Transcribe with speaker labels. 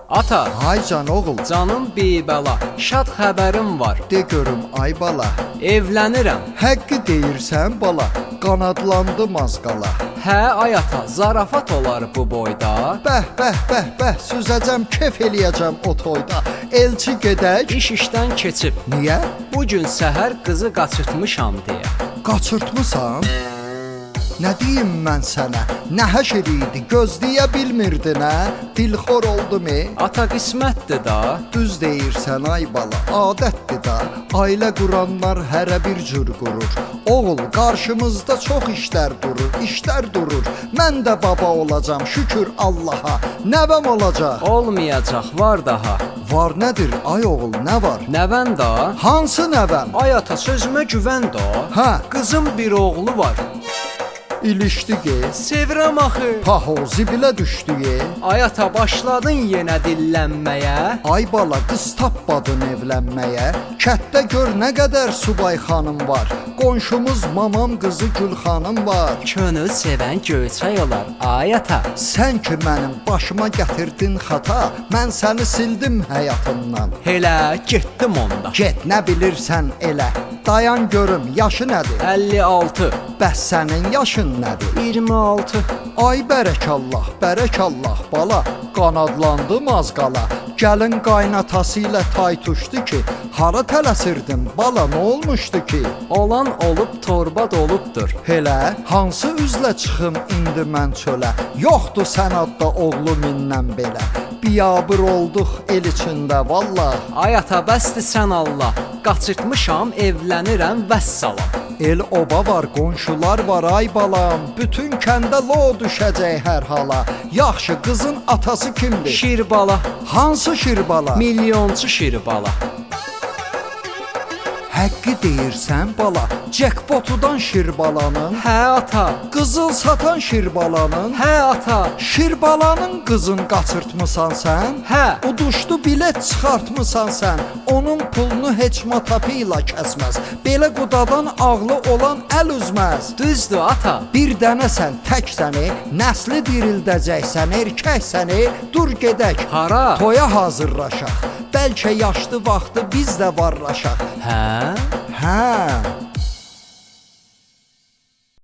Speaker 1: Ata,
Speaker 2: Ay can oğul,
Speaker 1: canım bibəla, şad xəbərim var.
Speaker 2: De görüm ay bala.
Speaker 1: Evlənirəm.
Speaker 2: Həqqi deyirsən bala, qanadlandım az qala.
Speaker 1: Hə, ay ata, zarafat olar bu boyda.
Speaker 2: Bəh, bəh, bəh, bəh, süzəcəm, kef eləyəcəm o toyda. Elçi gedək.
Speaker 1: İş işdən keçib.
Speaker 2: Niyə?
Speaker 1: Bu gün səhər qızı qaçırtmışam deyə.
Speaker 2: Qaçırtmısan? Nə deyim mən sənə? Nə həşir idi, gözləyə bilmirdin, hə? Dilxor oldum, e?
Speaker 1: Ata, qismətdir da.
Speaker 2: Düz deyirsən ay bala, adətdir da. Ailə quranlar hərə bir cür qurur. Oğul, qarşımızda çox işlər durur, işlər durur. Mən də baba olacam, şükür Allaha. Nəvəm olacaq.
Speaker 1: Olmayacaq, var daha.
Speaker 2: Var nədir ay oğul, nə var?
Speaker 1: Nəvən da.
Speaker 2: Hansı nəvəm?
Speaker 1: Ay ata, sözümə güvən da.
Speaker 2: Hə.
Speaker 1: Qızım bir oğlu var.
Speaker 2: İlişdi ge.
Speaker 1: Sevirəm axı.
Speaker 2: Paho, zibilə düşdü ye.
Speaker 1: Ay ata, başladın yenə dillənməyə.
Speaker 2: Ay bala, qız tapmadın evlənməyə. Kətdə gör nə qədər subay xanım var. Qonşumuz mamam qızı Gül xanım var.
Speaker 1: Könül sevən göyçək olar, ay ata.
Speaker 2: Sən ki mənim başıma gətirdin xata, mən səni sildim həyatımdan.
Speaker 1: Elə getdim onda.
Speaker 2: Get, nə bilirsən elə. Dayan görüm, yaşı nədir?
Speaker 1: 56.
Speaker 2: Bəs sənin yaşın nədir?
Speaker 1: 26.
Speaker 2: Ay bərəkallah, bərəkallah bala, qanadlandım az qala. Gəlin qaynatası ilə tay tuşdu ki, hara tələsirdin bala, nə olmuşdu ki?
Speaker 1: Olan olub, torba dolubdur.
Speaker 2: Elə, hansı üzlə çıxım indi mən çölə? Yoxdur sənadda oğlu mindən belə. Biyabır olduq el içində vallah.
Speaker 1: Ay ata, bəsdir sən Allah. Qaçırtmışam, evlənirəm, vəssalam.
Speaker 2: El oba var, qonşular var ay balam. Bütün kəndə lo düşəcək hər hala. Yaxşı, qızın atası kimdir?
Speaker 1: Şirbala.
Speaker 2: Hansı Şirbala?
Speaker 1: Milyonçu Şirbala.
Speaker 2: Həqqi deyirsən bala, cekpotudan Şirbalanın.
Speaker 1: Hə ata.
Speaker 2: Qızıl satan Şirbalanın.
Speaker 1: Hə ata.
Speaker 2: Şirbalanın qızın qaçırtmısan sən?
Speaker 1: Hə.
Speaker 2: Uduşdu bilet çıxartmısan sən? Onun pulunu heç matapıyla kəsməz. Belə qudadan ağlı olan əl üzməz.
Speaker 1: Düzdür ata.
Speaker 2: Bir dənəsən, tək səni, nəsli dirildəcəksən, erkəksən, dur gedək.
Speaker 1: Hara?
Speaker 2: Toya hazırlaşaq. Bəlkə yaşlı vaxtı biz də varlaşaq.
Speaker 1: Hə?
Speaker 2: Hə.